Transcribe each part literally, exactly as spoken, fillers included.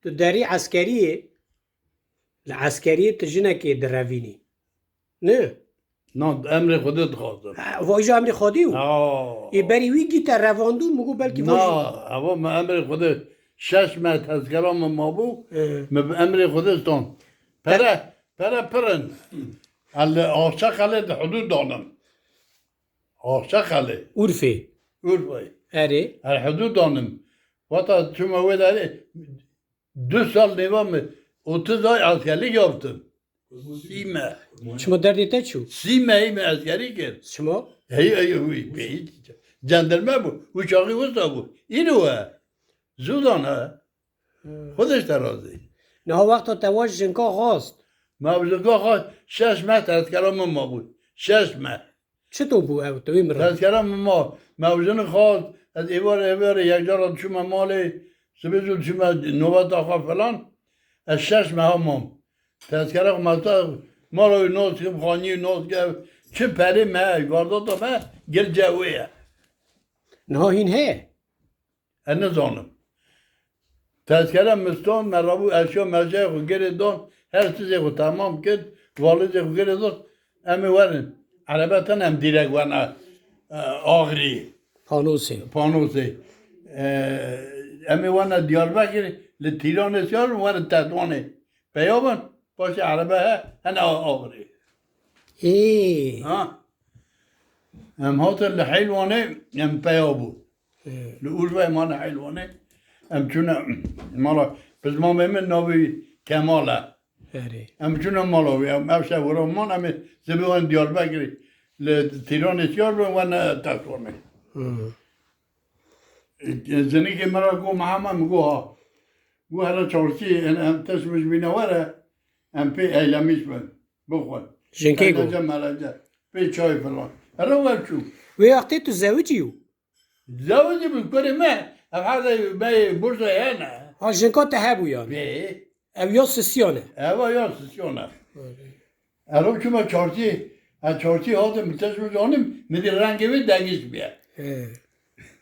Tu derî eskeriyê, li eskeriyê tu jinekê direvînî. Ne? Na, emrê Xwedê dixwazim. Ha, vay jî emrê Xwedî û. Ha. Ê berî wî gî te revandû, min got belkî vay jî. Na, eva me emrê Xwedê şeş meh tezkera min mabû, He. me bi emrê Xwedê stan. Pere, pere pir in. El Axçaqelê di hudûd danim. Axçaqelê. Urfê. Urfê. Erê. El hudûd danim. Wata çûme wê derê, du sal nêva min otuz ay askerlik yaptım. Sî meh. Çima derdê te çû? Sî mehî min eskerî kir. Çima? Hey, hey, hey, hey. Cenderme bû. Û çaxî wisa bû. Îro e. Zûdan e. Hı. Xwedê ji te razî. Niha wexta te wa ji jinka xwast. Me bi jinka xwast şeş meh tezkera min mabû. Şeş meh. Çito bû ew? Tu wî min re. Tezkera min ma, me û jinik xwest, ez êvarê êvarê yekcara diçûme malê, sibê zû diçûme nobeta xwe filan, ez şeş meha mam. Tezkera xwe me ta mala wî nas kim, xaniyê nas kim, çi perê me, gardata me, gel ce wê ye. Niha hîn heye? Ez nizanim. Tezkere mistan, me rabû eşya meşeyê xwe girê dan, her tizê xwe temam kir, validê xwe girê dan, em ê werin. Erebe tene em dîrek wene, e, Axirî. Panosê. Panosê. E, em ê wene Diyarbekirê, li Tîranê siyar bin, werin Tetwanê. Peya bin, paşê erebe he, hene a-, Axirî. Ê. Ha. Em hatin li Heylwanê, em peya bû. Ê. Li Urfeyê mane Heylwanê. Em çûne mala pizmamê min navê Kemal e. Erê. Em çûne mala wî, em ev şev wira man, em ê sibê wen Diyarbekirê. Li Tîranê siyar bin, wen Tetwanê. Hı. Zinikê min re got, Mihemed, min got, ha. Got, here çarşî, em, em teşmij bîne were, em pê eylemîş bin, bixwin. Jinkê got. Eylence melence, pê çay filan. Here wer çû. Wê wextê tu zewicî yû? Zewicî bû, kurê me, ev herde me Bursayê hene. Ha, jinka te hebû yani? Vê. Ev ya sisiyan e? Eva ya sisiyan e. Öyle. Ero çima çarşî, ez çarşî hatim, min tişt zanim, min dî rengê wê degîş bûye. He.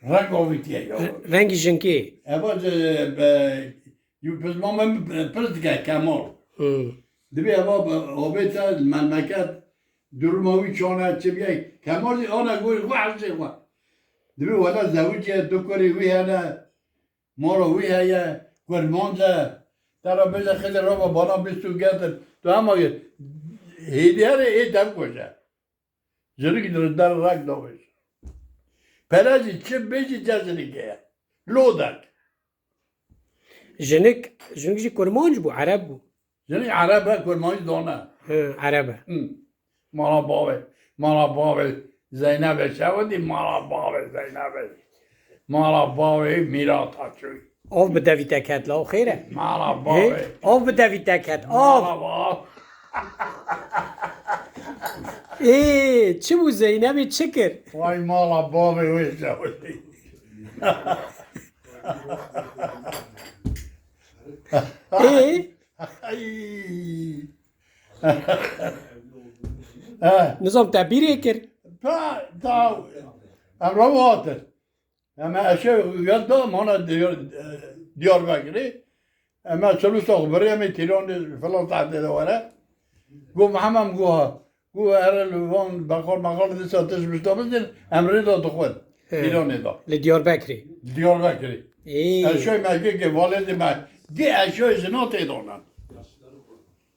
Reng avîtiye ya. Re-, rengî jinkê. Eva, e, be, yû pizma min pirs dike Kemal. Hı. Dibê eva, be, avê te memleket, duruma wî çane çi bûye. Kemal jî ana gorî xwe hişê xwe. Dibê wele zewiciye, du kurê wî hene. Mala wî heye, kurmanc e. Te re bêje Xizir rava bala bîst û getir. Tu hema hêdî here ê dev kuje. Jinik der rek davêj. Pere jî çi bêjî ce jinikê ye. Lodek. Jinik, jinik jî kurmanc bû, ereb bû. Jinik ereb e, kurmanc dane. Hı, ereb e. Hı. Mala bavê, mala bavê Zeynebê çawa dî, mala bavê Zeynebê. Mala bavê Mîrata çûy. Av bi devî te ket, law xêr e? Mala bavê. Hê? Av bi devî te ket, av. Mala bav. Ê, çi bû Zeynebê çi kir? Vay mala bavê wê çawa dî. Ê? Ay. He. Nizam te bîrê kir. Ta, ta, em re hatin. Em eşe gel da mana Diyar-, Diyarbekirê. Em e çelûsa xwe birê em ê Tîranê filan saetê de were. Got Mihemed, got ha. Got here li van beqal meqal dîsa tişt bişta bizdin, em rê da dixwin. He. Tîranê da. Li Diyarbekirê. Diyarbekirê. Ê. Eşoy me gê gê valêzê me. Gê eşoy jina tê danan.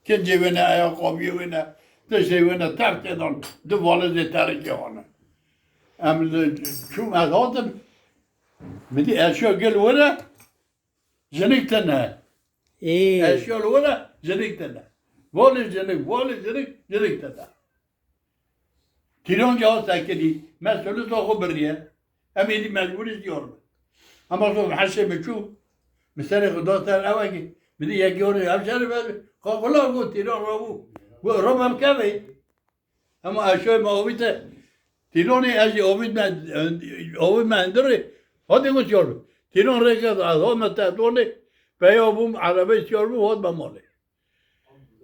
Kincê wê ne, ayakkabiyê wê ne, tiştê wê ne, ter tê dan. Du valêzê terikê hane. Em li çûm ez hatim. Min dî eşya gel were. Jinik tune. Ê. Eşya li were, jinik tune. Valê jinik, valê jinik, jinik tune. Tîran jî hat sekinî, me solusa xwe biriye. Em êdî mecbûrî diyar bin. Ema so heşê min çû, min serê xwe da ser ewekî. Min dî yekî orê hemşerê me, xwe xwe la got, Tîran rabû. Got, Rob em kevê. Hema eşoyê me avîte Tîronê, ez jî avît me, avît me hundirê. Hatê got siyar bû. Tîron rêke ez hat me Tetwanê, peya bûm, erebeyê siyar bû, hat me malê.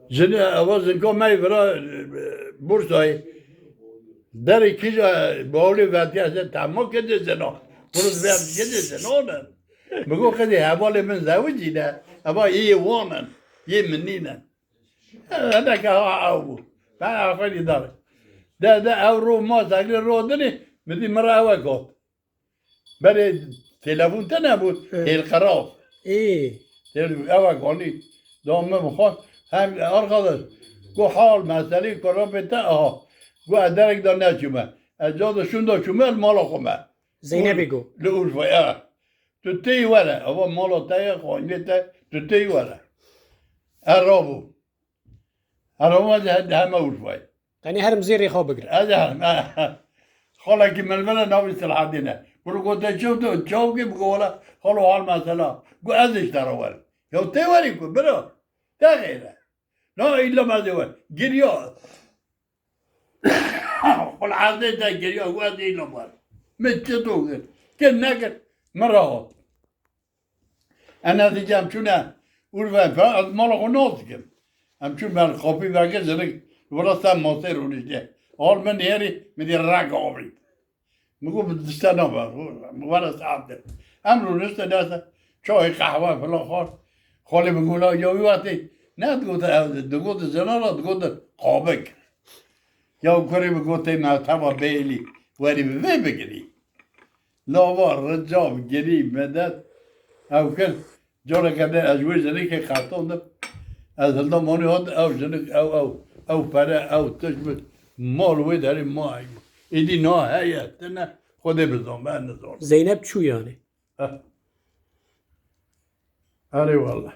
Jin, eva jinka me yê vira, e, Bursayê. Derê kîja bawlê vetiya se tema kete zina. Buruz ver kete zina ne. Min got, qedî hevalê min zewicî ne, eva yê wan in, yê min nînin. Hineke ha ew bû. Ben axirî dar. De, de ew ro ma zegrê ro dinê, min dî min re ew e got. Berê telefon te nebû, Evet. Hêl qerav. Ê. Hêl ew e ganî. Da min bixwar, hem arkadaş, got hal meselê kurabê te, aha. Got ez derek da neçûme. Ez ca de şûnda çûme, li mala xwe me. Zeynepê got. Li Urfayê, e. Tu têyî were, eva mala te ye, xaniyê te, tu têyî were. E rabû. E rabû, ez he-, heme Urfayê. Tenê herim zêrê xwe bigire. Ez herim, e. Xalekî min li vir e, navê Silahedîn e. Min gote çaw tu, çaw kî, min got wela, xalo hal mesela. Got ez ê ji te re werim. Ya tê werî ku, bira. Te xêr e. Na îlla me dê wer. Giriya. Xul erdê te giriya, got ez ê îlla wer. Min çi to kir? Kir nekir. Min re hat. Enezî em çûne Urfayê, ez mala xwe nas dikim. Em çûn ber qapî veke jinik, li vir ser masê rûniştiye. Hal min nêrî, min dî rek avît. Min got, bi dişte nabe, min were saet de. Em rûniştin dest çayê qehwe filan xwar. Xalê min got, la ya wî wextê ne digote ew, digote jinara, digote qabik. Ya kurê min got, tê mekteba bêlî, werî bi vê bigirî. Lava ricav girî medet. Ew kir, careke din ez ji wê jinikê qetandim. Ez hilda manî hat, ew jinik, ew, ew, ew pere, ew tişt bi mal wê derê ma. Êdî na heye, tine, Xwedê bizan, ben nizan. Zeynep çû yani. Heh. Erê wallah.